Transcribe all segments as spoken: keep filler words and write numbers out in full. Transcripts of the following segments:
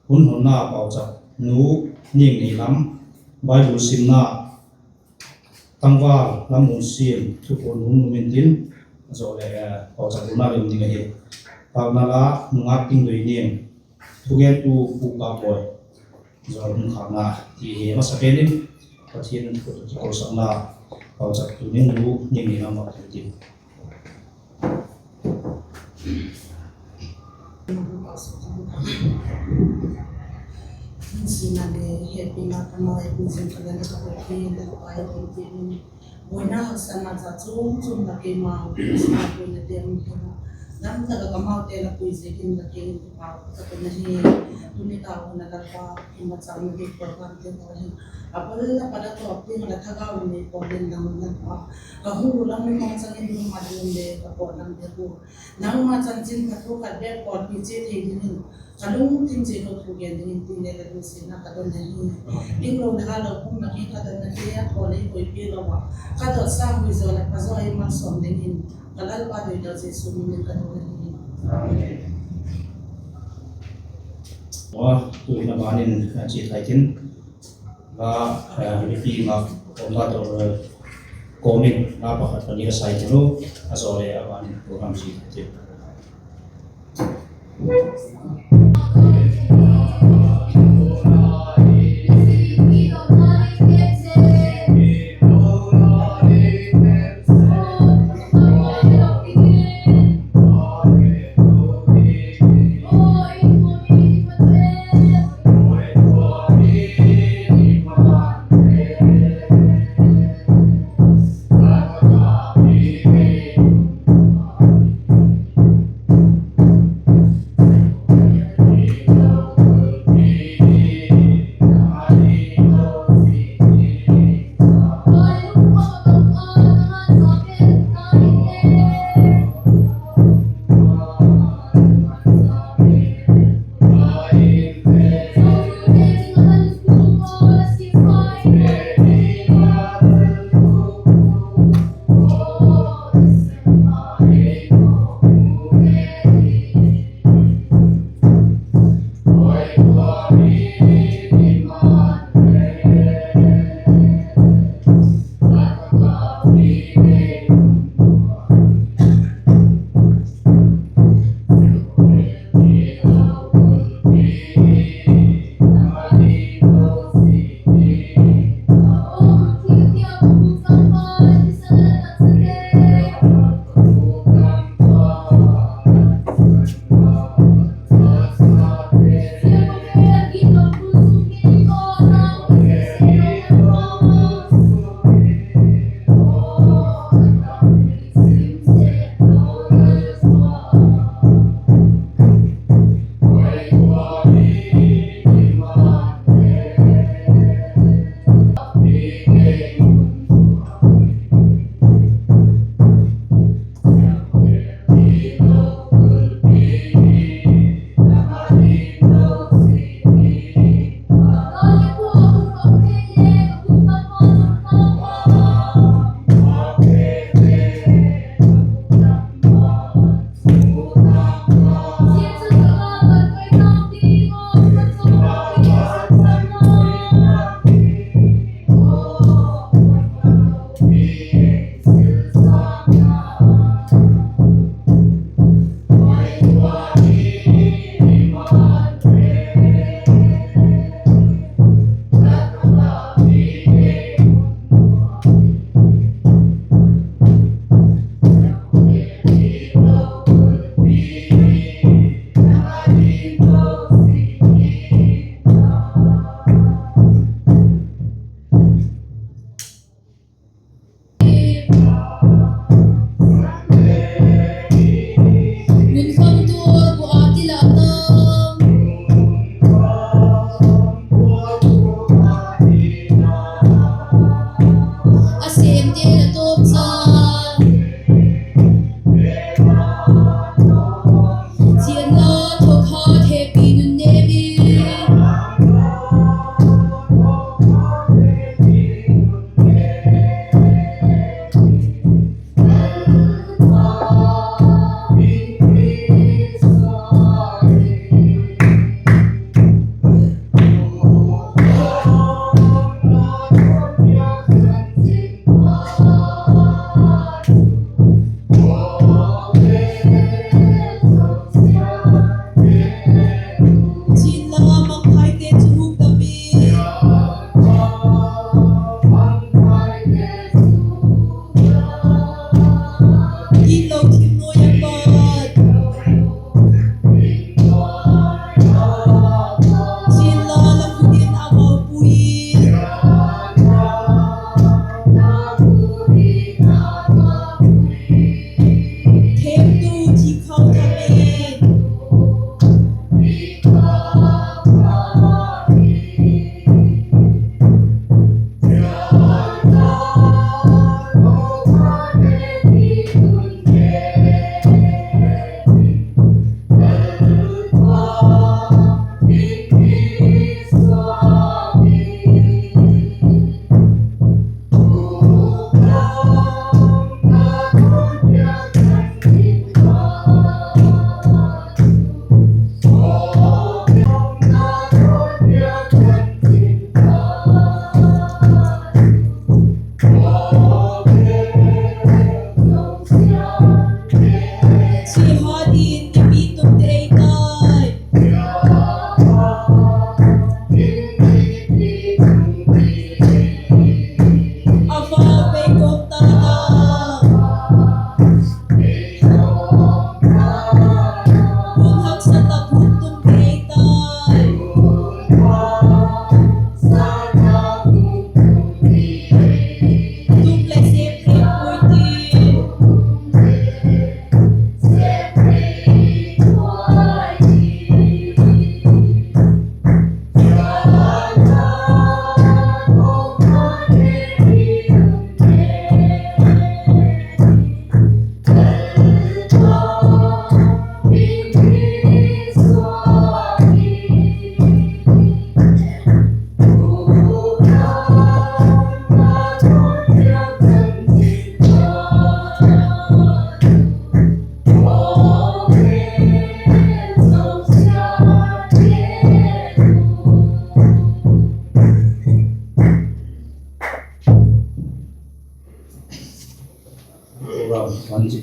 Hun honna pauchap nu Niangni lam, Bible simna tangval lam hun siam thupuan hun um intin, a zaw leh pauchap hun a um ding ahi. Pâkna la nungak Tingdoi Niang, thugentu Pu Kap Bawi, zaw hun khâkna ti hi a masa pen in Pathian thu kikoisakna pauchap tu ding nu Niangni lam a ti. Sina le hepina ka mai pu zin ka le ka ko ki le ka pai ko ki. Buaina haksatna cha chuam chuam la keima, sa buaina te um kei a. Lam tak ah ka maute la pui ziakin la kiang in kipak ka tun ahi. Tuni ta hun a Lalpa, i machâkna ding program te haw hin, a bul la pat a tawp ding la thagau in ei pawl in nang Lalpa, ka hung lam in hong chang in, hung mat ding le ka pawl lam te hu, nangma chanchinpha thu khat bêk pawlpi chia thei dingin ka lungthim chiat lo thu gen dingin ti le ka lungsiatna ka don ahi. Ding lo le ha lo pum na ki ka don na te a pawl ei koipi lo a, ka dot sâng hui zaw leh pha zaw ei malsawm dingin ka Lalpa doi dal Jesu min in ka don ahi. Amen. Tua, tu'hin a ban in, a chia thai tin, la, eh, mipi ngak um la dawr, eh, kawm in la pakhat pani a sai tin u, a zaw leh a ban in program chia thai tin.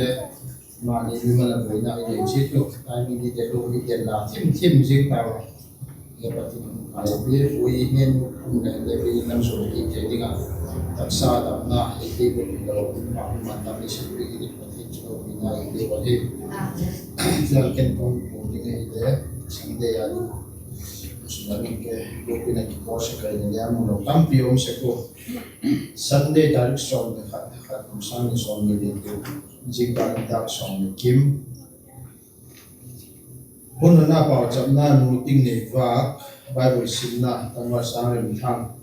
leh, mani mimal a buaina i nei chiat u, timing hi tel u, i tel la thim thim zing ta ua. Le Pathian in a pi ui hin um le le pi lam so ki thei ding a. Taksa damna i ti ko lo, ma ma tam i si pi ki Pathian chu lo pi na i ti ko hi. Zia ken kong ko ding ahi le, Sunday a ding. Sunday ke, ko pi na ki ko se kai le le mu lo. Tampi um se ko. Sunday tarik sawm le khat, khat kum sâng ni sawm ni le tu. Zingkal nitak sawm le kim. Hun honna pauchapna nu Tingnei vak, Bible simna Tangval Sangrinthang.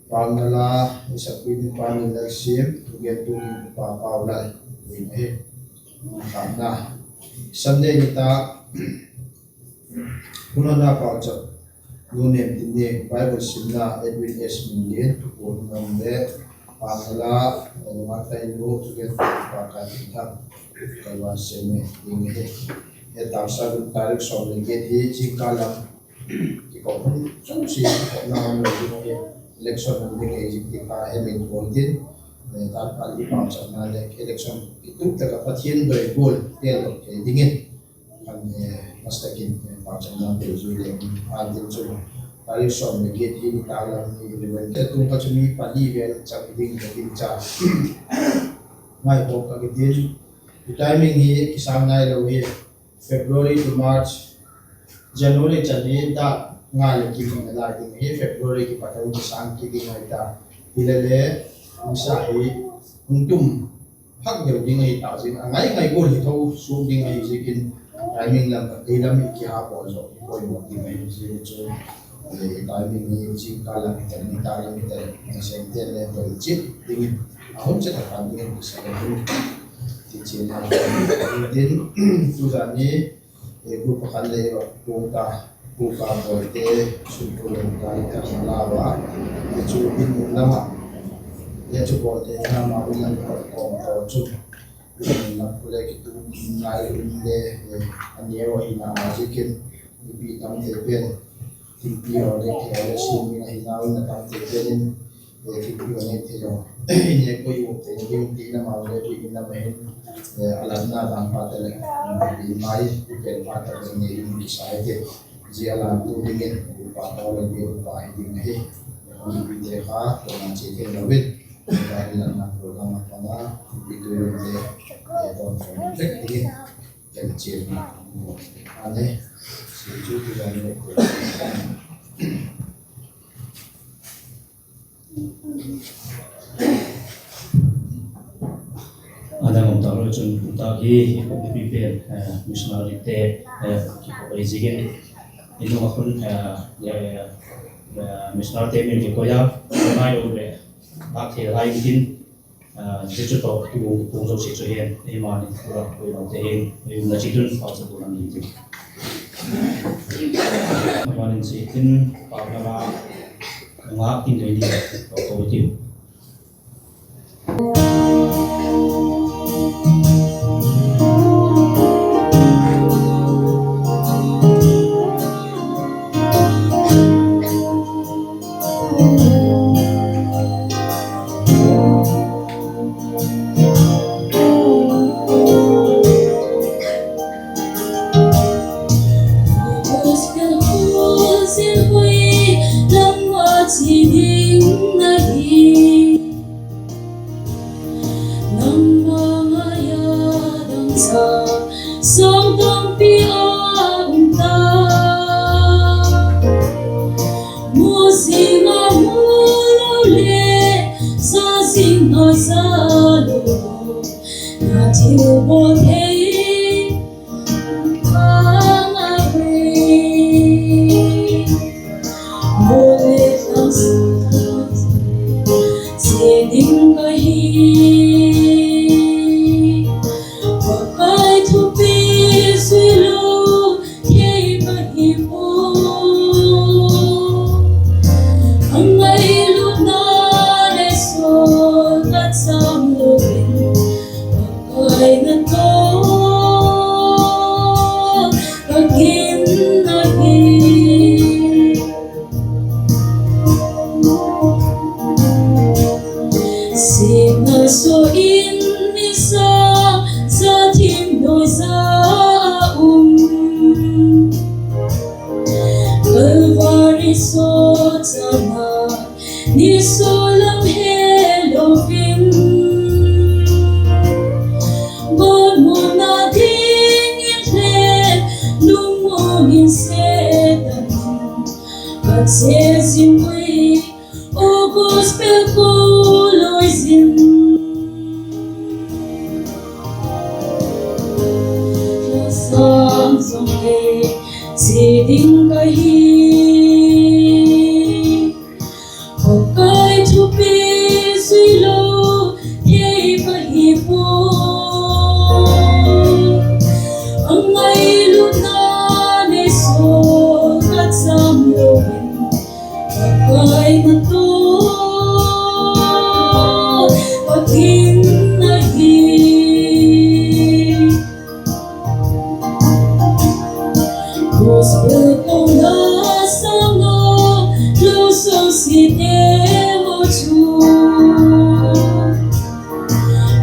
Pâkna la, i sakpi ding pa Nilalsiam, thugentu ding pa Paulal. Ui ahi. Pâkna. Sunday nita, hun honna pauchap nu Nem Tingnei, Bible simna Edwin S Minlian, thupuan ngam le, pâkna la, Lungatainu, thugentu pa Kaitinthang, Kalvan Seme ding ahi. He taksa dun tarik sawm le giat hi zingkal lam kikop hun zosia kikopna um lo ding ahi. Election um ding ahi zing ti kha hem in bawl tin, tanpal i pauchapna leh election kitup tak ah Pathian doi gual tel lo thei dingin, kan, pastor kin pauchapna pe zui le, a ding chu tarik sawm le giat hi nitâk lam hi eleven te tung kha chu mi pali vel chang ding ka tin cha. Ngaikhawk ka kitin, i timing hi kisâng nailo hi, February to March, January chan hi dak nga leh kim in a lai ding hi, February kipat a kisâng kit ding ahi ta. Hilele, nisa hi hung tum hak deu ding ahi ta zing, a ngai ngai gual hi tho suak ding ahi ziakin, timing lam, ei lam i kiha pawl zaw i poimaw ding ahi ziak chu, timing hi zingkal lam i tel, nitâk lam i tel, nasem ten le doi chiat dingin, a hun chet a tan dingin kisa le hin, ti chian a tin, tuzan hi, group pakhat le va puang ta, Pu Kambawite, Sunpulung Kali ka la va, hi chu dinmun lam ah, hi chu bawltena ma lam kawm tawh chu, dinmun lam khu le kitu nai um le, a neu ahina a ziakin, mipi tam thei pen, thingpi haw le thei haw le siam ding ahina un a tam thei pen in, thingpi haw ne thei lo, ne koi u thei ding ti lam a le pi in lam a hin, a latna dan pha te leh, pi mai, pi pen pha tak le nei ding kisai te, zia a lantu dingin, upa tawh le pi upa hi ding ahi, mipite kha, tawna chia thei lo in, ka hi latna program a pang a, pi tu lum te, tawh tawh vek dingin, ken chia na, a ne, si chu tu dan le, A dang um tak lo chun, tak hi, i pi pen, missionary te, kipawlpi ziakin, i nu a khun, Missionary te min kikoi a, nai lo leh, lâk thei lai intin, zia chu tawh kibung kibung zosia chu hin, eima ni pura koi lo te hin, ei umna chiat un pauchap u lam intin. Ama'n chiat in, pauchapna ngâk tin dei ni, ko tiu. Gospel khualzin hoi lam a chia ding ahi. Nangma ngai a dang sa sawng tampi a um ta. Mu zing a mu lo leh, za zing a za lo, na thilbawl thei a ngâk hi. Bawl leh tang sa chia ding ka hi. Pakai thupi zui lo thei ka hi pua. A ngailutna le sawl ka cham lo in, Pakai na tawh ka gin ahi. Siatna sua in mi sâng za thim dawi za a um. Kalvari sawchana ni sua lam he lo in, gawtmuna dingin le lungmuang in Setan a che zing ui. O gospel ko lui zin, la sâng zong le chia ding ka hi. Pakai thupi zui lo thei ka hi pua. A ngailutna le sawl ka cham lo in, Pakai na tawh ka gin ahi. Gospel ko la sâng a lo sawsiate haw chu,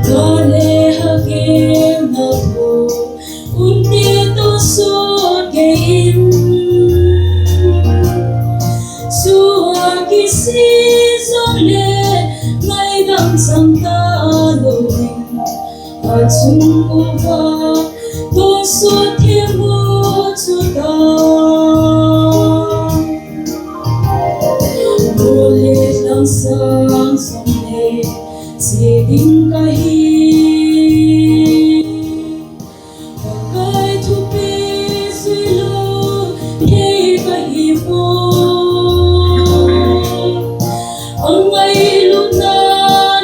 ka le ha kena ko unti tawh sut kei in, sua kisi zong le ngaidam chang ta lo in, a chung uva tawh sut thiam u chu ta. Bawl leh tang sâng zong le chia ding ka hi. Pakai thupi zui lo thei ka hi pua. A ngailutna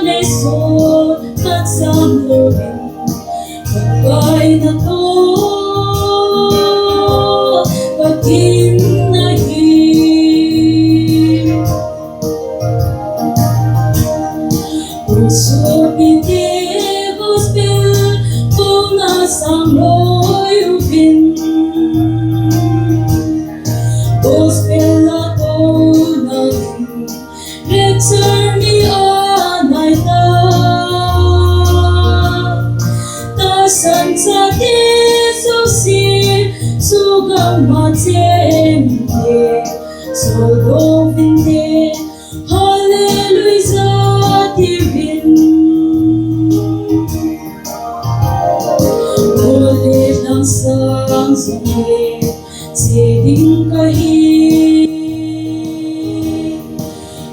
le sawl ka cham lo in, Pakai na tawh ka gin ahi. U suapite, gospel ko na sâng lo uvin, gospel la ko na in rapture ni a nai ta. Tahsan chate zosia chu gam ah chêngte, sawldo vinte, Halleluia tiu in. Bawl leh tang sâng zong le chia ding ka hi.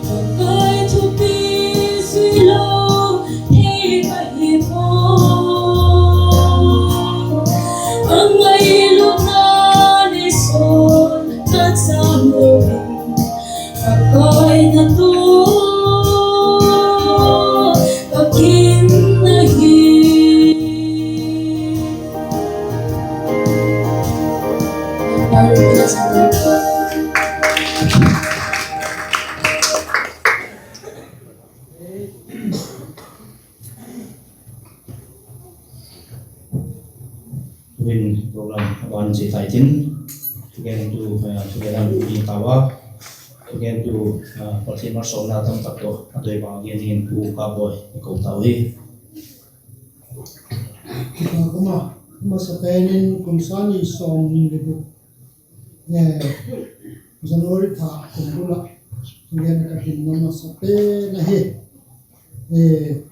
Pakai thupi zui lo thei ka hi pua. A ngailutna le sawl ka cham lo in, Tu'hin program a ban chia tai tin, thugentu, eh, thugentu ni tau a, thugentu, eh, Pathian malsawmna tam tak tawh a doi bang gen dingin Pu Kap Bawi i ko tau hi. Kipak um a, masapen in kum sâng ni sawmni le guk, eh, January tha kum bul ah thugen ka hin na masapen ahi. Eh,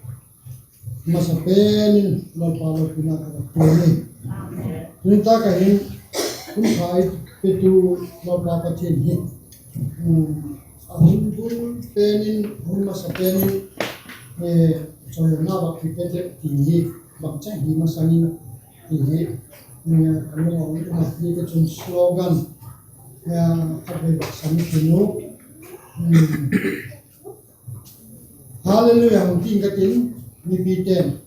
masapen in Lalpa lopina ka vak tuak hi. Tuni tak ah hin hun thai petu Lalpa Pathian hi, um, a hun bul pen in, hun masapen in, eh, chawina vak kipe te ti hi, bangchan hi masang in ti hi, eh, ka lung a um a, hi ka chun slogan, eh, ka vei vak sam kinu. Um, Hallelujah, hung ting ka tin, mipite'n,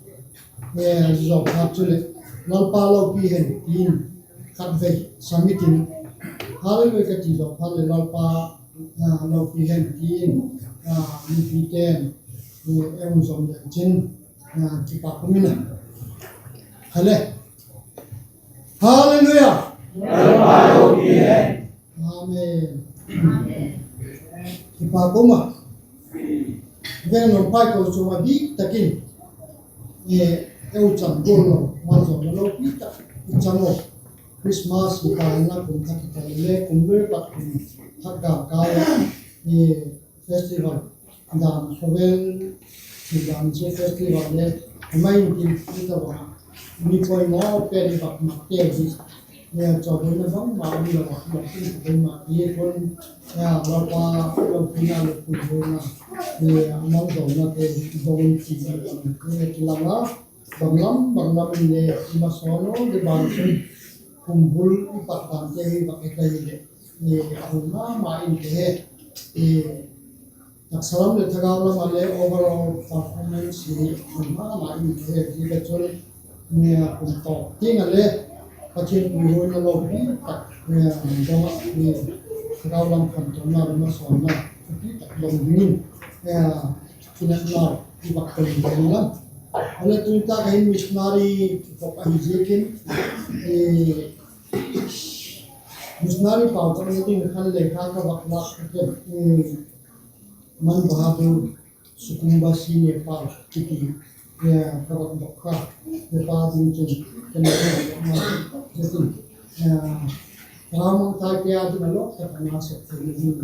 eh, zawk phat chuleh, Lalpa lopi hen, tin, khatvei, sam i tin. Hallelujah ka ti zawk phat leh Lalpa, ah, lopi hen, tin, ah, mipite'n, eh, e hung zawm leh chin, ah, kipak um in a. Hale. Hallelujah. Amen. Kipak um a. Veng nong pai ko chung a dik tak in, eh, eu chang gol lo, malzawlna lopi tak i chang u. Christmas i ta in a kum thak i ta le, kum lui pat kum thak ka ka le, eh, festival dan, khawvel thil dan chu festival le, mai in tin i ta va, mi poimaw pen i vak mak te hi. Nia chawboina bangma um lo a, mak tin poimaw ti kun, nia Lalpa lopina le puihuaina, nia malzawlna te, bawng ti le, nia kilang a, banglam, banglam in le, i masawn lo le bang chun, kum bul i pat dan te hi vak i ta hi le, nia a hun ma ma in te he, nia taksa lam le thagau lam ah le overall performance hi a hun ma ma in te he, zia ka chun, nia kum tawp tiang ah le, Pathian puihuaina lopi tak, nia dong ah, nia thagau lam khantouna le masawnna thupi tak dong dingin, nia kinepna i vak pang ding lam. Ale tuni tak ah hin missionary kikhop ahi ziakin, eh, missionary pauchapna ding khan lekha ka vak lâk ka ken, eh, Man Bahadur Sukumbasi Nepal kiti, eh, ka vak bok kha, Nepal ding chun, ka na ka vak ma, ka tin, eh, ka mang tai te a ding a lawk tak a na sep thei ding.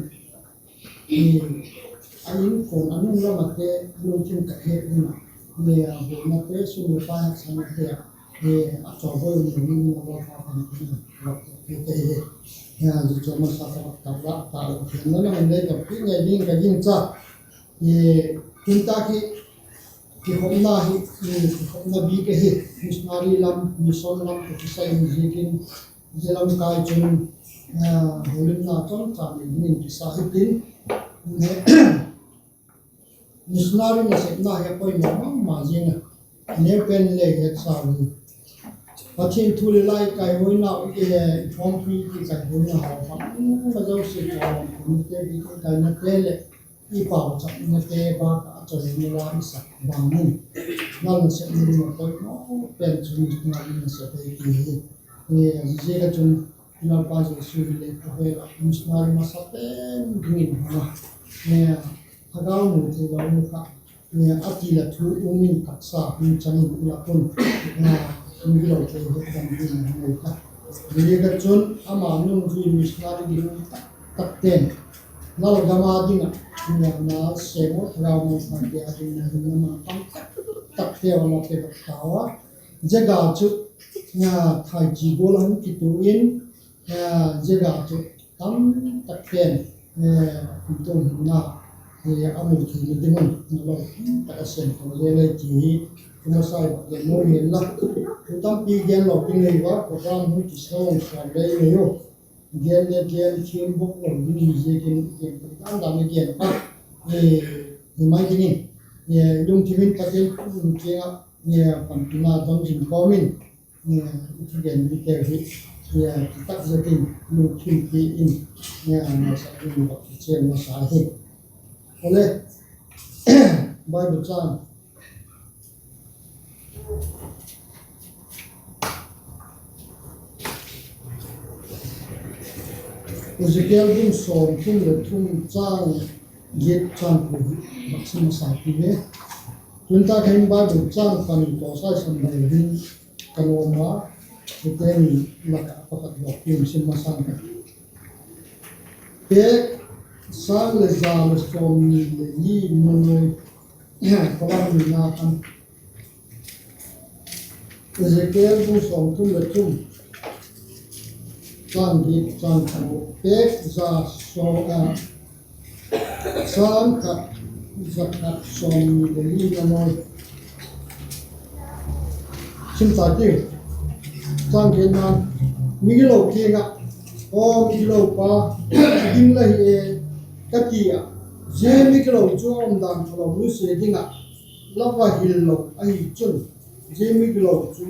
I, a inkuan, a nung lam ah te, a lungthim tak het ding a, le a buaina te, sum le pai haksatna te, le a chawboi um lo ding a, Lalpa pan ding a, lawk tak te te hi. Nia, zia chu masa ka vak tak la, tak la, thiam la, nang le ka pi ngai ding ka gingcha. I, tun tak hi, kikhopna hi, i, kikhopna bik ahi, missionary lam, mission lam, ka kisai hi ziakin, zia lam kai chun, ah, holimna chomcha nei dingin kisa hitin, missionary nasepna hi a poimaw ma ma zing a, neu pen le het sa u. Pathian thu le la i kaihuaina, i le i khawmpi i kaihuaina haw, bangma zosia ka lam khun te, i kaina te leh, i pauchapna te bâk ah a chawina la i sak bang in, nal nasepna ding a poimaw pen chu missionary nasep ahi ti hi. Zia ziak a chun, i Lalpa Jesu hi le khawvel ah missionary masa pen dingin hung a, thagau mu thei lo nu kha, a ti la thu um in taksa hun chang in i lak un, hung gilo thei het dam ding a hung ei kha. Zia ziak a chun ama nungzui missionary ding tak tak ten, lalgam a ding ah, na sêm u, thagau mangthai te a ding na hin na mangthai tak tak te a la pe tak tau a. Zia ga chu, thai chi gual a hung kitu in, zia ga chu tam tak ten, kum tung hinna, a mu theina ding un, na lo tak a sêm to le le ti hi, kum a sai bak gen lo hin la. Thu tampi gen lo ding nei va, program hun ti sa ong sa le nei u. Gen le gen thiam bawk lo ding hi ziakin gen dan dan a gen kha, hi mai dingin, lungthim in Pathian thu kiang ah, panpina dong zing kawm in, i thugen mite hi, tak zet in lungthim pi in, a ngaisak ding vak kichial masa hi. Ole, Bible chang Ezekiel bung sawmthum leh thum, chang giat, chang kua hi vak sim masa hi ve. Tun tak hin Bible chang pani tawh sai sam deu hin ka nuam a, hite ni lak ah pakhat vak sim masa ka. Pêk sâng leh za leh sawmni leh li nunui, Khawlam nina khan. Ezekiel bung sawmthum leh thum, chang giat, chang kua. Pêk za, sâng khat, za khat, sawmni leh li nunui. Sim ta tiu. Chang giatna, migilo kiang ah, Aw migilo pa, ding la hi e, ka ti a. Zia migilo chu a umdan phalo nusia ding ah la va hil lo ahi chun, zia migilo chu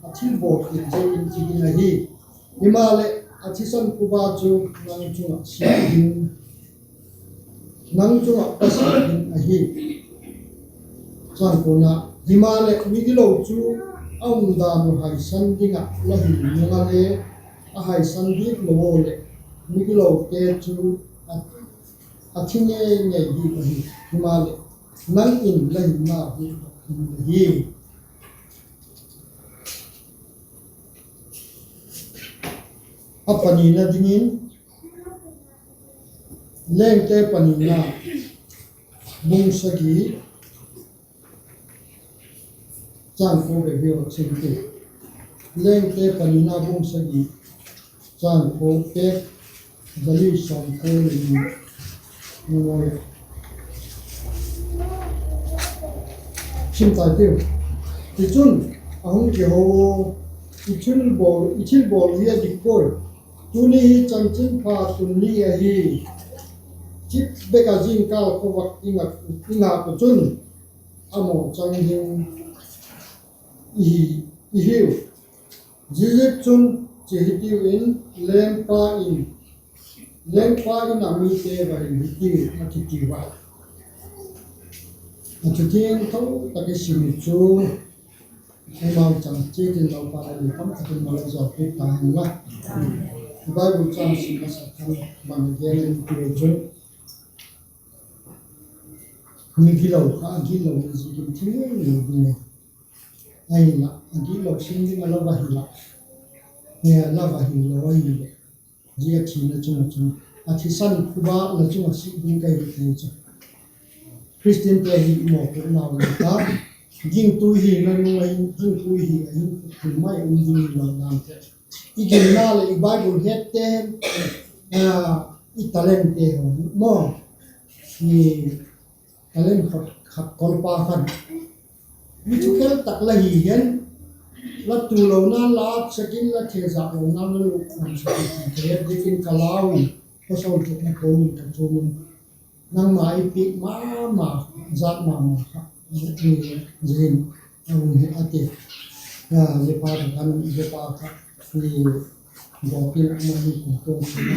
a thilbawl kit ziakin thi ding ahi. Himaleh, a thisan phuba chu nang chung ah sia ding, nang chung ah ka sia ding ahi. Chang kuana, himaleh migilo chu a umdan uh haisan ding ah la hil nung a le, a haisan dik lo leh, migilote chu a thi ngei ngei ding ahi. Himaleh, nang in la hilna hi a hung ahi. A panina dingin, Lengte panina, bung sagi, chang kua, Lengte panina bung sagi, chang kua, pêk za li sawmkua leh ni nunui. Sim ta tiu. Tichun, a hung kiho, i thilbawl hi a dik puai. Tuni hi chanchinpha tun ni ahi. Chip bek a zingkâl khawvak i ngâk uh chun, a mawchang ding i hiu. Ziaziakchun, chia hitiu in, lengpa in, lengpa in a mite va hil hitiu, a kiti ua. A thu thiangtho tak i sim chu, eimau chan chiat in Lalpa leh ni tam tak in malak zawpi ta hen la. Bible chang sim masa khan bang gen a i ti chun, migilo kha a gitlo ziakin thi ngei ngei ding ahi. Ahinla, a gitlo sim ding a la va hil a, la va hil lo ahileh, zia thina chung ah chun, a thisan phuba la chung ah sik ding ka hi ti chu, Khristiante hi i mawpuaknau le ta, gingtu hi nanu ahin, gingtu hi ahin, thil mai um ding hilo dan te, i ginna leh i Bible hette, i talentte haw maw, talent khat, khat kawlpa khan, mi thukhel tak la hi hen, la tualona la sak in, la thezak lona la luknam sak in, ka het diak in ka lau in, ka sawl thukna ko in ka thu in, nangma i piak ma ma, zat ma ma kha, zia hin a um hi a ti. Zia pa kha, zia pa kha, gawpi lak ma hi kum tuang si na.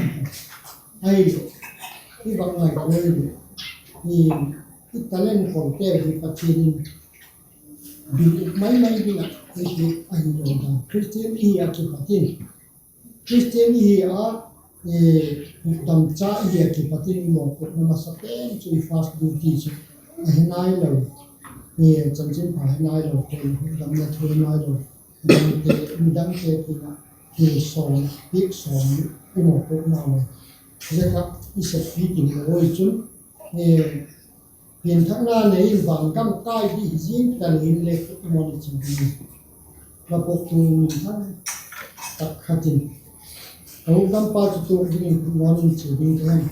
Ahileh, i vak ngaitua leh, i talent kawlte hi Pathian in bil uk mai mai ding ah ei piak ahilo dan, Khristian i hi a kipat in, Khristian i hi a, hukdamcha i hi a kipat in i mawpuakna masapen chu i first duty chu ahi nailo, chanchinpha hi nailo, hukdamna thu hi nailo, midangte, midangte kiang ah thil sawn, piak sawn i mawpuaknau le, zia kha i seppi tin lo i chun, pianthakna nei in vangam kai di hi zing ta le in le khut mawn i chi ding, la puaktu minthang tak khat in, ka hukdampa chu tuak dingin khut mawn in chi ding ka hem.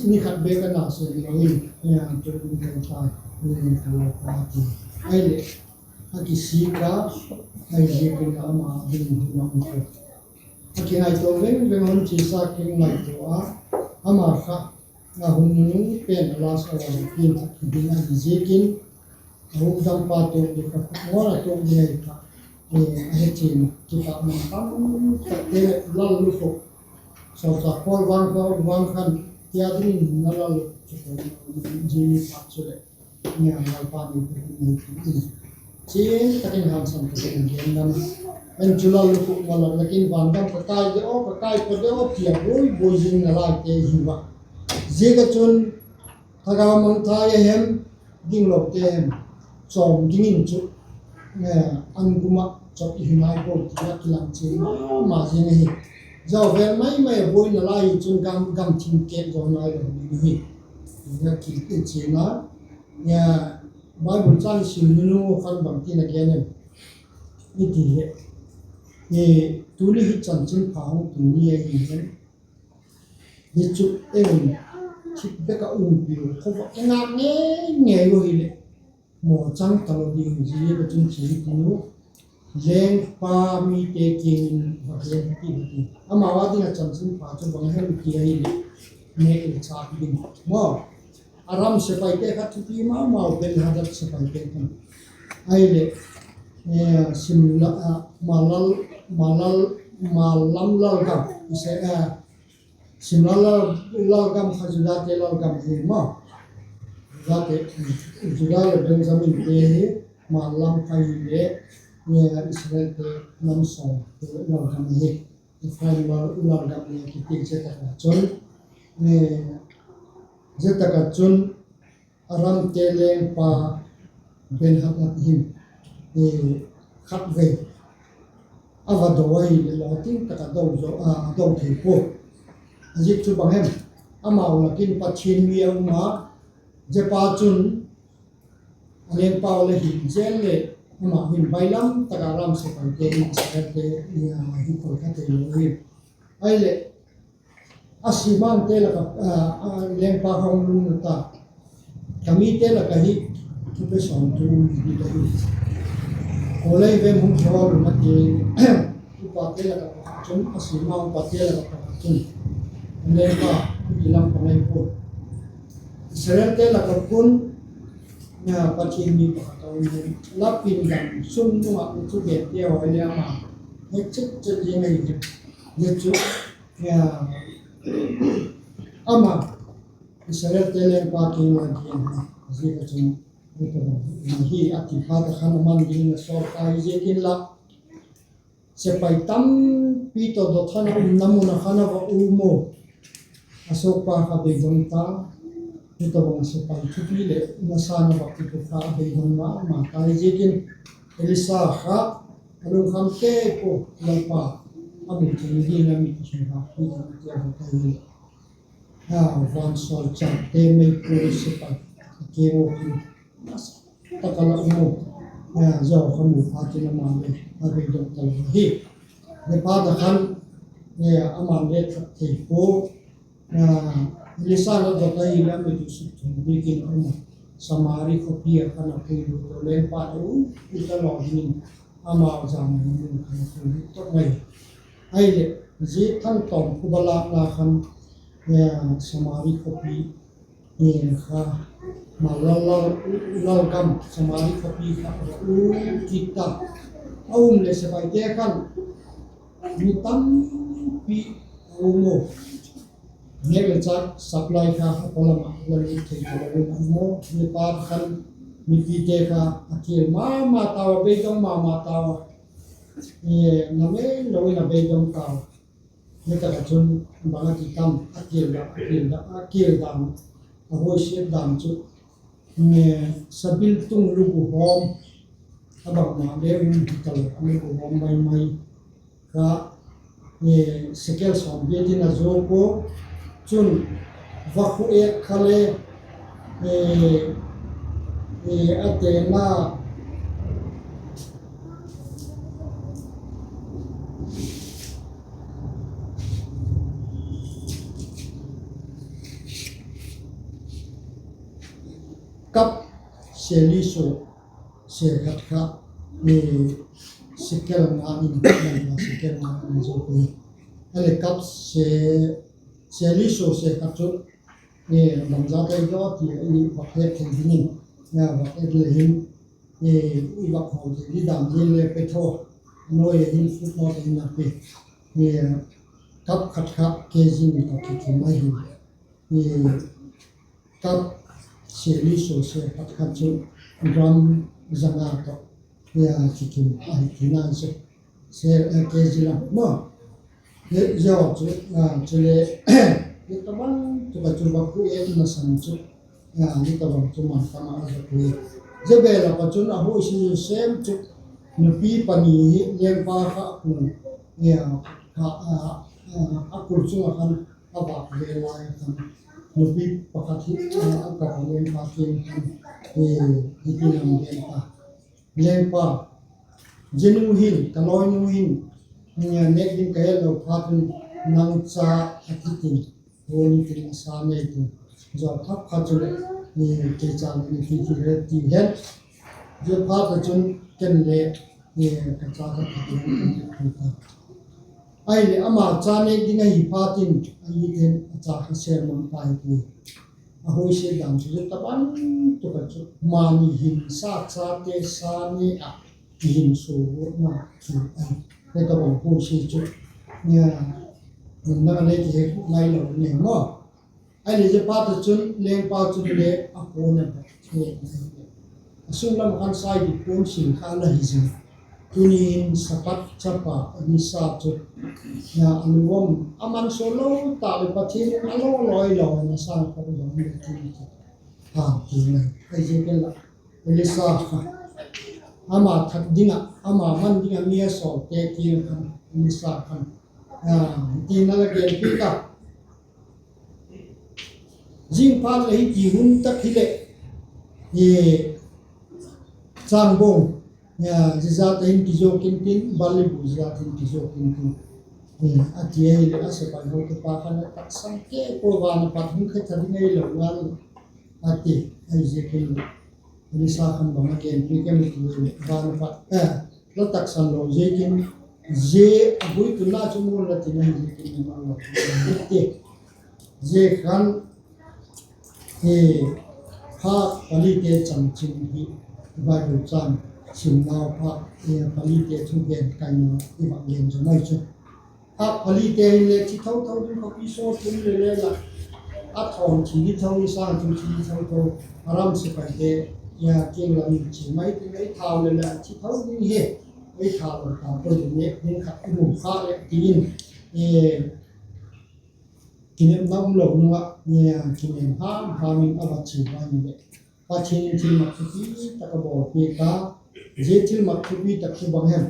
Ni khat bek a na seng lo in, a tuak ding ka ta, ka lau pa ti. Ahileh, a kisik a, ahiziak in ama ding hun a um ko. A kingaitua veng veng a hun chiasa kingaitua a, ama kha a hung nung pen a last hour piangthak hi ding ahi ziakin, a hukdampa tuak ding kha, ngawn a tuak ding ahi kha, a hechian kipâkman tam takte leh Lallukhuk, sawlchâk Paul vang kha, vang khan, tia dingin na Lallukhuk chu ko, zia ni phat chuleh, Lalpa ni pe nei ti in, chian tak in hangsan tak in gen dam. En chu Lallukhuk, malam lak in, Van gam ka kai de aw, ka kai pa de aw, tia buai buai zing nalaite hi a. Ziak ah chun, thagau mangthai a hem, ginglote hem, chawm dingin chu, an gum ah chawp i hi nai pua ti a kilang chian ma ma zing ahi. Zia vêl mai mai a buai nalai chun gam, gam thim kêk zaw nai lo ding hi, ti a kichian a. Bible châng sim nung khan bangtin a gen em i ti leh, tuni hi chanchinpha hung tun ni ahi hen, hi chu ei un thip bek ah umpiu khawvak i ngâk ngei ngei u hileh, mawchang talo ding hi ziak ah chun chi hi tin u, lengpa mite kiang in va gen hi ti u ti. Amau â ding ah chanchinpha chu bang hem ti ahileh, nêk le châk ding maw, Aram sepaite kha thupi ma mau, Benhadad sepaite khan. Ahileh, Simla, Malal, Malal, Malam lalgam, Simla lalgam kha Judate lalgam hi maw, Judate, Juda leh Benjaminte hi. Malam kha hileh, Israelte lam sawmte lalgam hi, Ephraim lalgam hi kiti. Zia tak ah chun, zia tak ah chun Aramte lengpa Benhadad hin khatvei a va do ahileh, lawting tak ah a do thei pua. A ziak chu bang hem? Amau lak in Pathian mi a um a, ziapa chun a lengpau le hin zel leh, ama hin bailam tak ah Aram sepaite, Israelte hi koi kha thei lo hi. Ahileh, a simangte lak ah lengpa hung lungna ta, ka mite lak ah hi thupi sawmtu hi ka hi, kua lei vem hung thawl un a ti. Upate lak ah pakhat chun, a sima upate lak ah pakhat chun, lengpa, i lam ka ngai pua. Israelte lak ah khun Pathian mi pakhat a um hi, la pindang sung nung ah chu gen tia haw le ama he chet chet ding ahi. Zia chu ama Israelte lengpa kiang a gen hi, zia ka chun, hi a ti phat a khan a man dingin a sawl ta hi ziakin la, sepai tampi tawh Dothan a umna mun ah khan a va um u. A suakpa kha beidong ta, hitobang sepai thupi leh nasan a va kit u kha a beidong ma ma ta hi ziakin, Elisa kha a lungkham kei pua, Lalpa, a mit theng ding a mit theng ha hi, a ti a va ta hi. Vansawlchâkte meipui sepai a kiang ua khan, tak a la um u, zia kha mu phat in ama le a beidong talo hi. Zia phat a khan, ama le that thei pua, Elisa la dot ahileh a mit u suk thung biakin a um a, Samari khawpi ah khan a puilut u, lengpa le um u talo dingin, amau jam mun khan a puilut tawk mai. Ahileh, zia thangtawm khubalâkna khan, Samari khawpi kha, ma lal, lalgam Samari khawpi kha a um kit ta. A um leh sepaite khan mi tampi a um u. Nêk le châk supply kha a pawlam ah la lut thei talo in a um u. Zia phat khan mipite kha a kial ma ma tau a, beidong ma ma tau a, na mei lo in a beidong tau. Zia tak ah chun bang a ti tam, a kial dan, a kial dan, a huaisiat dan chu, sabiltung lugu hawm, a bangma le um hi talo, a lugu hawm mai mai kha, sekel sawm giat in a zuak ua, chun vakhu êk kha le, a tena cup seli sua se khat kha, sekel nga in, sekel nga in a zuak ui. Ahileh cup seli sua se khat chu bangzat ahi daw ti i vak het thei dingin, vak et le hin, i vak hawm thei di dan hin le pe tho, a nuai a hin footnote in a pe. Cup khat kha kg ni tawh kikim ahi. Cup seli sose khat khat chu gram zanga tawh kikim ahi tina chu, kg lam maw. Zia chu, chule, hi tabang tuk a chu vak pu et na san chu, hi tabang chu man tam a a zak hi. Zia bel a pa chun a huaisia sêm chu, nupi pani hi lengpa kha a kul, a kul chung ah khan a vâk ve lai a khan, nupi pakhat hi a kap a lengpa kiang khan, hiti in a gen ta, Lengpa, zia nu hin, ka lawinu hin, nêk ding ka et lo phat un, nang cha a thi tin, hun tin a sa nei tin, zaw thak kha chuleh, kei cha leh na thi ti hen, ti hen. Zia phat a chun ken le ka cha ka thi tin, ahileh ama cha nêk ding ahi phat in, a it in a cha kha sêm mang ta hi ti. A huaisia dan chu zia tabang tuk a chu, mani hin sa chate sa ne ah, kihin suakna chu ahi. Zia tabang huaisia chu, nang a le kihe ngai lo ne maw. Ahileh zia phat a chun lengpa chun le a puan a bawk thei a, a sung lam khan sai di puan sin kha la hi zing. Tuni in Sapat chapa a ni sa chu, a luam a man suak lo ta leh Pathian in a law lawi lo na sa kha lo ni ti, ti ngai. Ahiziakin la, Elisa kha ama that ding ah, ama man ding ah mi a sawlte kiang khan Elisa khan, ti na la gen piak a. Zing phat leh hiti hun tak hileh, changbawng zia zat a hin kizuak intin, balibu zia zat a hin kizuak intin, a ti ahileh a sepai hotupa khan a taksang kei pua, van a pat hung khe tha ding ahi lo ngal a ti. Ahiziakin Elisa khan bang a gen piak em i ti leh, van a pat, la taksan lo ziakin, zia a guitunna chu mu la tin ahi ziakin, a man lo ti. Zia khan phak palite chanchin hi Bible chang simnau phak palite thugen kaina i vak gen zo mai chu, phak palite hinle thi tho tho ding khawpi saw tum le le la, a thawm thi di tho i sâng chu thi di tho tho, a ram sepaite kiang lam in chia mai tin, ei thau le le a thi tho ding hi, ei thau lo ta pua ding, nêk ding khat i mu kha leh ti in, kinepna um lo nung ah, kinem ham ham in a va chia mai leh, Pathian in thilmak thupi tak a bawlpiak a. Zia thilmak thupi tak chu bang hem?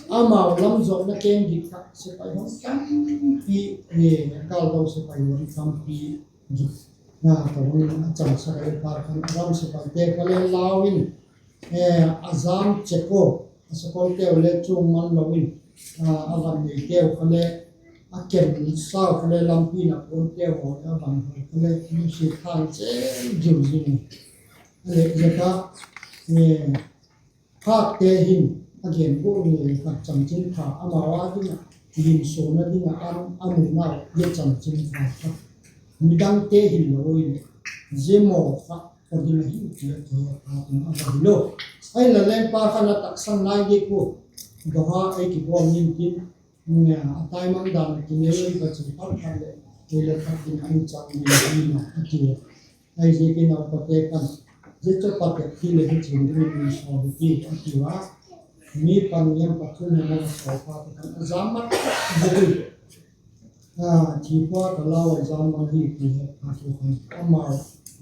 Amau lam zawtna keng git kha sepai hon tampi, kâldo sepai hon tampi git, ka bang in a changsak a, pa khan a ram sepaite kha le lau in, a jam chek ua, a sakolteu le chuang man lo in, a van neiteu kha le, a kem sau kha le, lampi in a puanteu haw a van haw kha le, nusia thang cheu zing zing. A leh zia kha, phakte hin a gen gual ngei kha chanchinpha amau â ding ah, kihinsuana ding ah a munau zia chanchinpha kha, midangte hilo in, zia maw kha aw ding ahi ti a kihe phat in a va hilo. Ahinla lengpa khan a taksang nai diak ua, Dawha ei kibawl intin, a taimang dan a kinei ei va chia phat phat leh, kei le phat in a i chang ding ahi, a ti a. Ahiziakin a upate khan, zia chu patek ti leh hi chin ding in sawl hi ti, a ti a. Mi pani em pathum hem a va sawl phat khan a jam mat mat ui. Thi pua ka lau a jam mang hi ti he phat khan, amau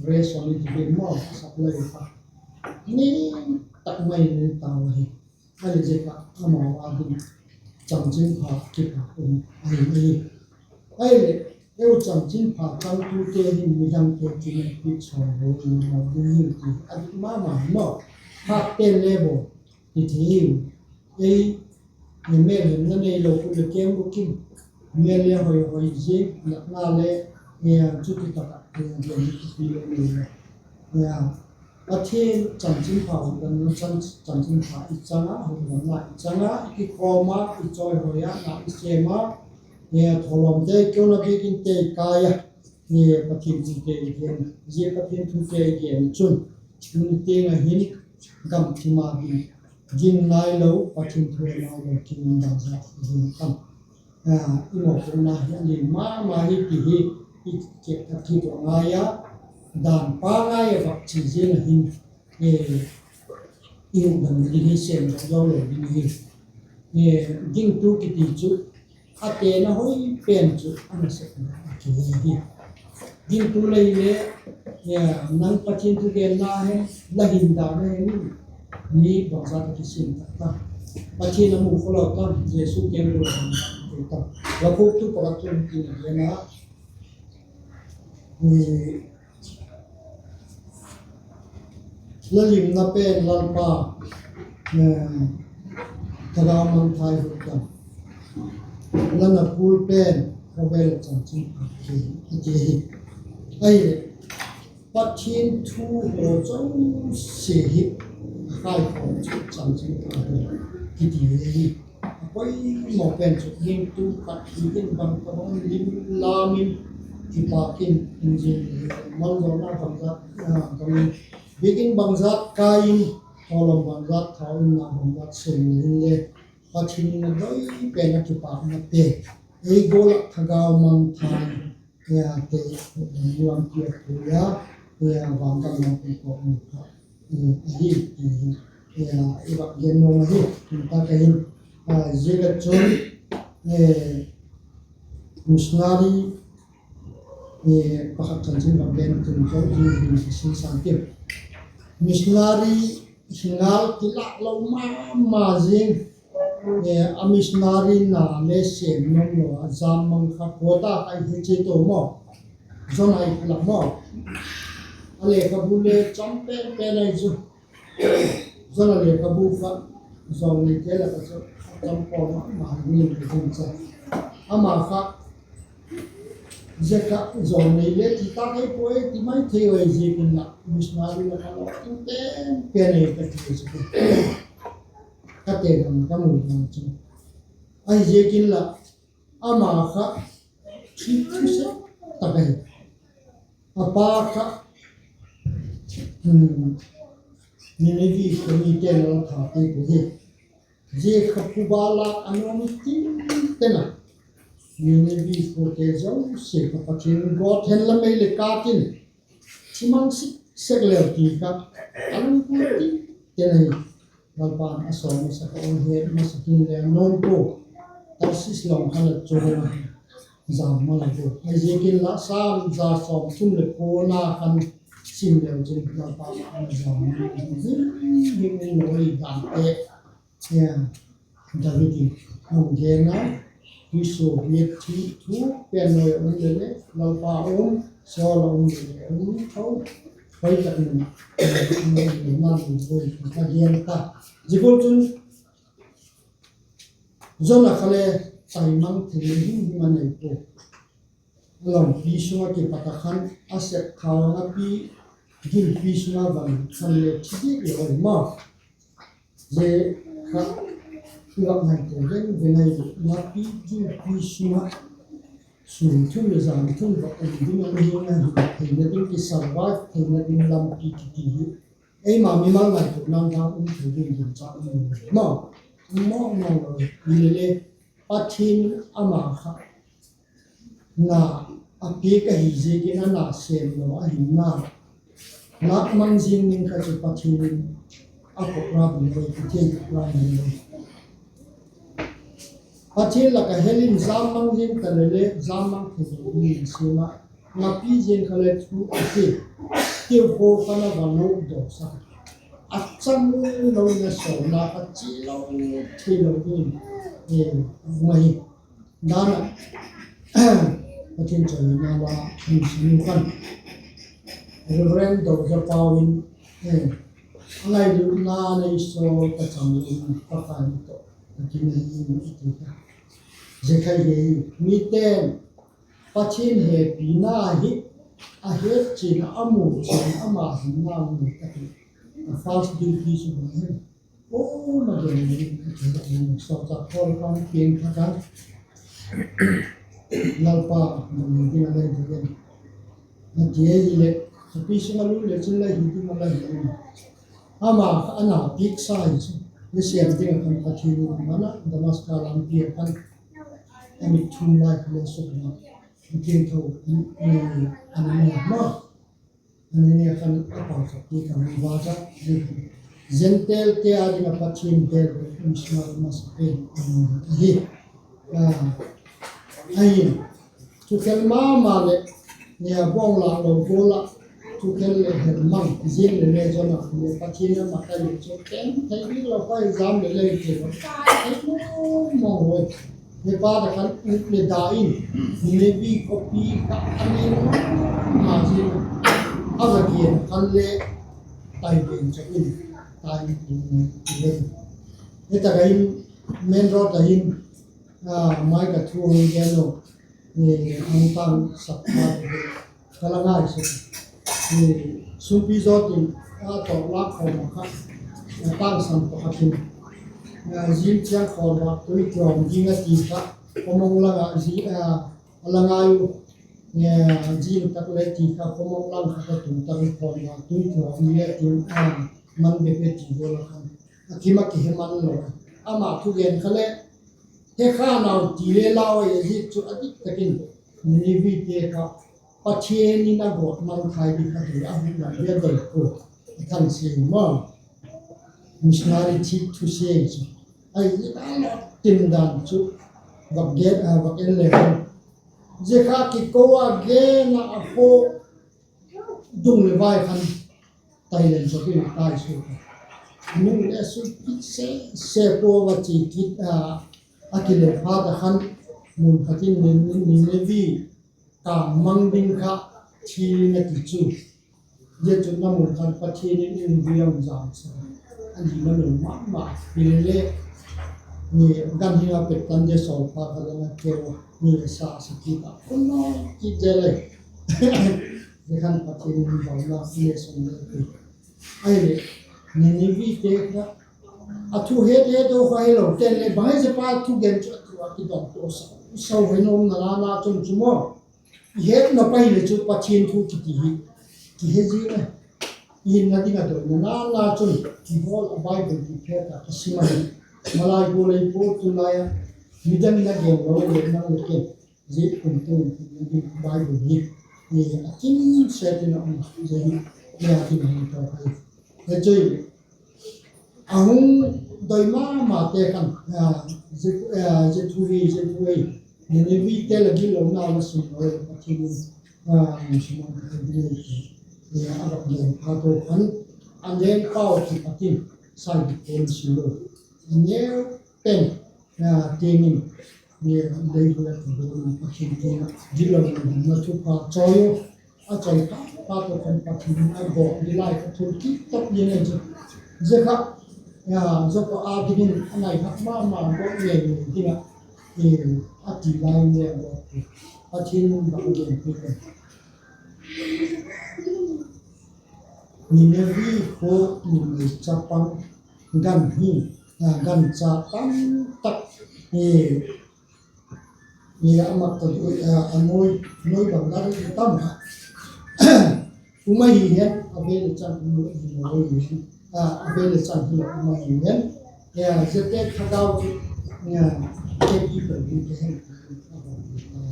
ration i ti bik maw, supply kha ni tak mai ni tau ahi. Ahileh zia kha amau â ding chanchinpha kipat um ahi. Ahileh, eu chanchinpha changtute hin midangte kineppi sawl lo in lo ding hi ti a dik ma ma maw. Phakte'n le bawl ti thei hiu. Ei mêlhemna neilo kul leh keng bukim, mêl le hoi hoi zing, natna le chuti tak ah gen thupi lo nei lo. Pathian chanchinpha hukdamna, chanchinpha i chang a, hukdamna i chang a, i kikhawm a, i chawihoi a, na i sêm a, thawlawmte i kona biakin te i kai a, Pathian thute i gen, zia Pathian thute i gen chun, tuni tiang ah hin gam thim a hin ging nailo, Pathian thu nailo, kin dang zat i gen tam. I mawpuakna hi a lian ma ma hi ti hi i kichian thak kit uh a ngai a, dan pangai ah vak chia ziang ah hin i hukdamna ding hi, sêmdok zo lo ding hi. Gingtu kiti chu a tena hoi pen chu a nasepna a kile hi. Gingtu lei le, nang Pathian thugenna hem, la hindan a hem, mi bangzat a kisiam tak ta, Pathian a mu khawlo ta, Jesu keng lo ta, la khuktu pawlak tu tin a gen a, la limna pen Lalpa, thagau mangthai hukdam, la na kul pen khawvel ah chanchinpha kiti hi. Ahileh, Pathian thu haw zosia hi a kaikhawm chu chanchinpha kiti hi. A poimaw pen chu gingtu khat hi in bang tabang lim lam in, kipâk in, in zing, malzawlna bangzat, bang in, biakin bangzat kai in, thawlawm bangzat thau in, na bangzat sêm in le, Pathian in a doi pen a kipâkna te, ei gual ah thagau mangthai te, lampi a pui a, vangam lampi pawt mu kha ahi ti hi i va gen nuam ahi. Tun tak ah hin, zia ka chun missionary pakhat chanchin va gen tun ka hi, hin ka sin san ti. Missionary hi ngal kilâk lo ma ma zing, a missionary na le sêm nuam lo a, jam mang kha pawt a, ka hi chi to maw. John a i la maw, a lekhabu le cham pen pen ahi chu. John a lekhabu kha zawngneite lak ah chu a cham pawl ma ma hi, ni ka hin cha. Ama kha zia kha zawngnei le ti tak ei puai ti mai thei ahi ziakin la, missionary la kha lo tin pen pen ahi ka ti chu. Ka te dang ka mu dang chu, ahi ziakin la, ama kha thi thusek tak ahi. A pa kha Ninevi khua mite'n a la thate pu hi. Zia kha phuba lâk a nuam tin ten a, Ninevi khuate zosia kha Pathian gawt hen la mei leh kât in thi mang sik sek leu ti kha a lungput tin ten ahi. Lalpa'n a sawl masak a, a het masak in le a nuam pua. Tarsis lawng kha la chu a jam ma lo pua. Ahiziakin la Sam za sawmthum leh kuana khan sim leu chun Lalpa ma a jam ma zing zing in lo i dan te. David in a hung gen a, Israel biak thu, thu pen noi a um le le, Lalpa a um, Saul a um le le, a um tho, hoi tak in a, a gen ta. Zia gual chun, Jonah kha le taimang theina himhim a nei pua. A lampi sung ah kipat a khan, a sep thau ngapi gilpi sung ah van khan le thi diak lo ahi maw. Zia kha i vak ngaituana veng veng ahi, ngapi gilpi sung ah sun thum leh zan thum vak um ding a, mihing a hin theina ding, kisurvive theina ding lampi kiti hi eima mimal ngaituana vang um thei ding ginchâk um lo maw. Um mawng mawng lo hi le le, Pathian ama kha na a piak ahi ziakin a na sêm lo ahi na. Lâk mang zing ding kha chu Pathian in a pawt ra ding lo, Pathian pawt ra ding lo. Pathian lak ah hel in jam mang zing ta le le, jam mang thei lo ding in siam a, ngapi zing kha le thu a ti, tiu kha khan a va lukdawsak a, a chang lo in a sawlna kha chi lo thei lo ding in, e, vung ahi. Dan ah, Pathian chawina la hung sim khan, Reverend Doza Pau in, e, a ngailutna nei sawl ka chang lo in Pakai tawh ka kinei in i ti kha. Zia kha hi, mite'n Pathian hepina hi a het chian a, a mu chian a, ama hinna mu ka ti. A first duty chu bang hem? Aw, ma gen ni, a ti a, sawlchâk Paul khan piang kha khan, Lalpa, ma gen ding a lei ding. A ti ahileh, thupi sung a lut le chun la hi ding a la hi. Ama kha a na piaksa hi chu, mi siam ding a khan Pathian in a man a, Damaska lampi a khan a mit thum lai kha le suk ma. Thiangtho, Anania ma. Anania khan a pang kha ti kha mi va cha, Gentile te â ding a Pathian bel missionary masa pen a ni hi. A, ahin, thukhel ma ma leh, bawng lâk lo gual ah, thukhel leh hel mang, ziang leh le zon ah, Pathian a mat a le chu, keng thei ding lo pa i zam leh le i ti lo, tai thei mawng mawng lo. He pa ta khan ut le da in, Ninevi khawpi kha a ning ma ma zing, a va gen khan le, tai gen chu in, tai in, ti le. He tak ah hin, main road ah hin, a, mai ka thu hung gen lo, hung tang sak kha, ka la ngai sek. Sumpi zaw tin, a tawh lâk khawm a kha, a tang sam pakhat hin, zing chiang khawm a tui tuam ding a ti kha, khawmawng lang ah zi, a la ngai u, zing tak le ti kha, khawmawng lang kha ka tung tak khawm a tui tuam ding a ti, man bep e ti gual a khan, a kim a kihe man lo. Ama thugen kha le, he kha nau ti le lau a, a zik chu a dik tak in, Ninevite kha Pathian in a gawt mangthai ding kha doi a hung lam le doi pua, a than siam maw. Missionary thik thu siam chu, ahi zia a la tin dan chu, vak en le, zia kha kiko a gen a, a kha dung leh vai khan tai len zaw in a tai suk a. A nung le sui kit sese pua va chi kit a, a kile phat a khan mun khat in Ninevi kâng mang ding kha thil in a ti chu. Zia chun a mun khan Pathian in in viang zam sa a, a ni ma lo ma ma. Hile le, ganhing a pet tan zia sawlpa kha la na keu a, ni le sa sa kit a, kun nawi kit zel e. Zia khan Pathian in bang la le sawm le ti. Ahileh, Ninevite kha a thu het het u kha hilo ten le, bang hi zia pa thugen chu a ti a kidong to sa, sau he nuam na la na chun chu maw. I het nop ahile chu Pathian thu kiti hi kihe zing a, i hinna ding a doina na la chun, i hawl a Bible ti phet a ka sim ahi. Malai gual ei pua tulai a, midang in a gen lo le nang le ken, zia kum tung Bible hi, a kim set in a um zia hi, a kim hung tawk ahi. He chu a hung doi ma mate khan, zia thu hi, zia thu hi, Ninevite la gitlonau la sim lo, Pathian in, a va gen phat u khan, a lengpau kipat in, sai dik pen sim lo, a neu pen, tiang in, lei hua tu dona Pathian kiang ah gitlona thupha chawi u, a chawi phat phat u khan Pathian in a gawt ding lai kha thil kit tak ding ahi chu. Zia kha, Joppa â dingin a ngai thak ma ma gawt ngei ngei ding ah, a ti lai le a gawt, Pathian in bang gen piak em? Ninevi khua numei chapang gan hi, gancha tam tak, a mak ta, a nuai, nuai bang dan tam kha um ahi hen, a vei le chang um ahi hen, a vei le chang hilo um ahi hen, ziate thagau chu, keeper ding te hen, a bang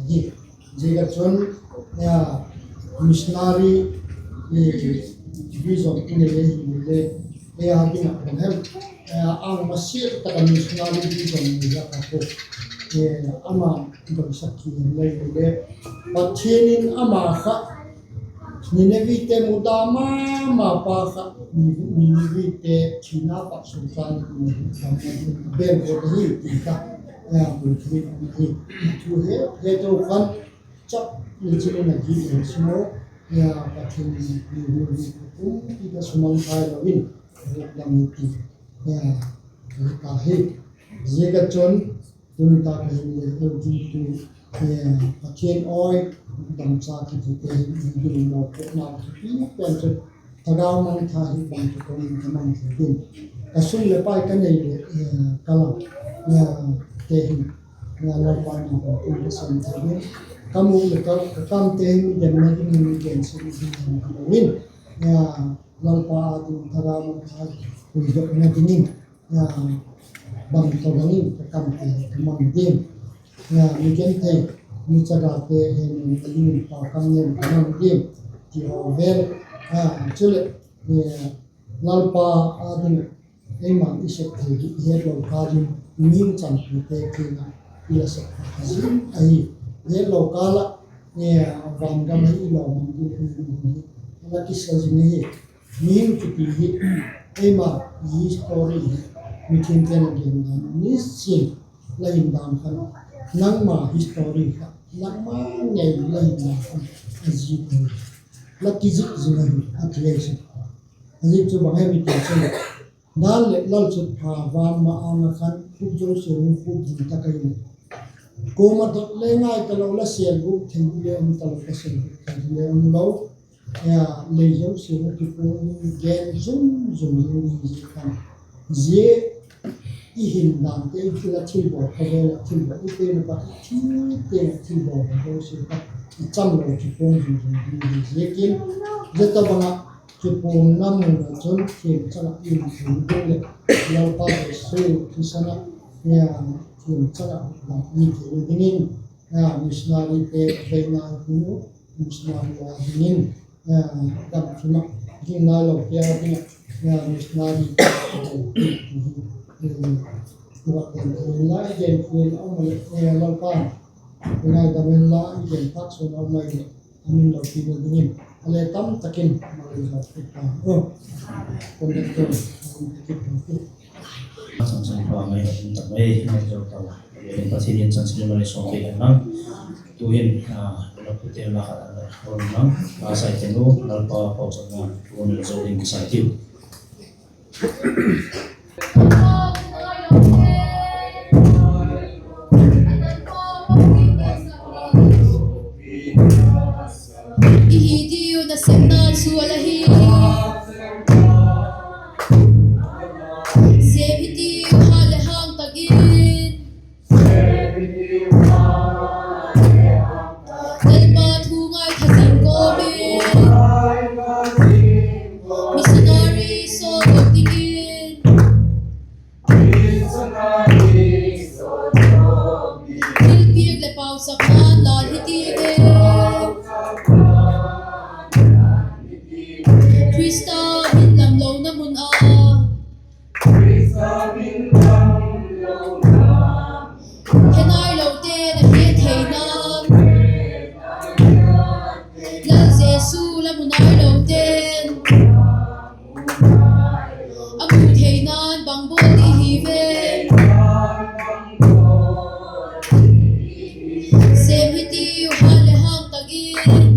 hi. Ziak a chun, missionary vision i nei le hile, ei a ding ah bang hem, a masia tak a missionary vision nei la ka ko, ama doisak hi le hile, Pathian in ama kha Ninevite muda ma ma pa kha, Ninevite thina pat sung chan, bel ko hi ti kha, a bul thu hi, thu he he to khan, chap ni chin in a git le simo, Pathian in Ninevite kum ti kha sumang thai lo in, dam ti, ka hi. Ziak a chun, tuni tak a hin le, Pathian awi, damcha kitite hi, ding lo ko na, pi pen chu, thagau mangthai hi bang chu ko in ka mang thei ding. Ka sum le pai ka nei le, ka la, te hin, Lalpa in bang ko in ka sum thei ding. Ka mûk leh ka, ka kamte hi mi genna dingin, mi gensiatna dingin ka lo in, Lalpa â ding thagau mun ah puidokna dingin, bang tawh bang in ka kamte ka mang diam, mi genthei, mi chagate hemil a dingin pau kam nei ka mang diam, ti haw vel, chuleh, Lalpa â ding ah, eima'n i sep thei hi i hetlo kâl in, mihing chanpite kiang ah i la sep thei zing ahi. I hetlo kâl ah, van gam ah i lawmman ding hi, a la kisa zing ahi. Mihing kiti hi, eima history hi, mithengte'n a gen dan nisin, la hindan khan, nangma history kha, nangma ngei la hindan khan, a zik ahi. La kizik zing ahi, a ti ahi. A zik chu bang hem i ti chu, dan leh lalchutpha van ma-âng ah khan khup zosia hung khup ding tak ahi. Kuama dot le ngai talo, la sêlgûk thei le um talo, la sêlgûk thei le um lo. Lei zosia hung kipuang ding, gen zum zum ding hi zia khan. Zia i hindante, i la thilbawl kha vel ah thilbawl, i pen a pat i thil tiang ah thilbawl kha zosia kha, i chamlo kipuang zum zum ding hi ziakin, zia tawhbang ah kipuangna mun ah chun thiamchang ah i um theina ding leh, Lalpa Jesu thisan ah thiamchang ah hukdam i theina dingin, missionaryte veina hun u, missionary â dingin, gam thim ah ging nailote â ding ah, missionary i va gen thei inla, i gen thei a um a leh, Lalpa'n i ngaidam inla, i gen phat suan a um a leh, a min lopina dingin a le tam tak in mal i zak kit ta. Conductor, a um kit ta. Chanchinpha mai, a um tak mai, mai zo ta. Pathian in chanchinpha mai sawm thei hen lang. Tu'hin, la pute la khat a la hon lang, la sai tenu, Lalpa pauchapna thu nei zo ding kisai tiu. I hi tiu nasepna chu a la hi. Sêm hi tiu hat leh hang tak in. Lalpa thu ngaitha zing kawm in. Missionary sawldok dingin. Thilpiak leh pauchapna'n lân hi ti ve. Khrista min lamlona mun a. He nailote'n a hiat theina'n. Lal Jesu la mu nailote'n. A mu theina'n bang bawl ding hi ve. Sêm hi tiu hat leh hang tak in.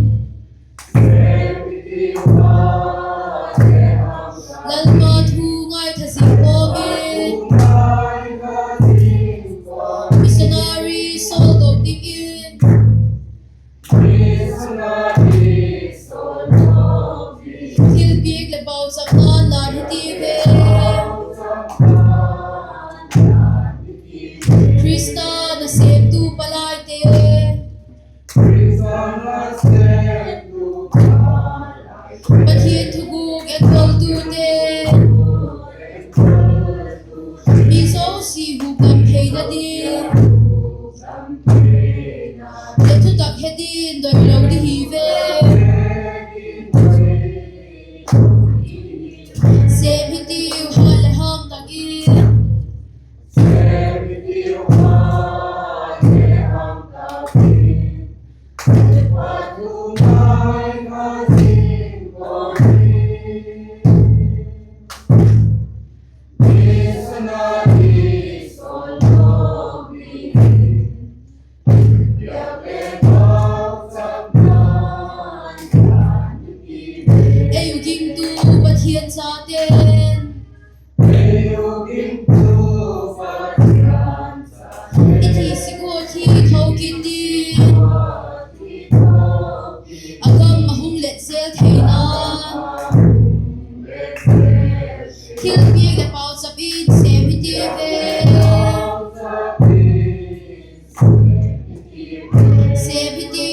Lalpa thu ngaitha zing kawm in. Missionary sawldok dingin. Thilpiak leh pauchapna'n lân hi ti ve. Khrista nasêmtu palaite. Pathian thuguk enkoltute. Mi zosia hukdam theina ding. Le thutak he ding doilo ding hi ve. Sêm hi tiu hat leh hang tak in. Ei u gingtu Pathian chate'n. I thi sik ua thi tho kit ding. A gam a hung let zel theina. Thilpiak leh pauchap in sêm hi ti ve. Sêm hi ti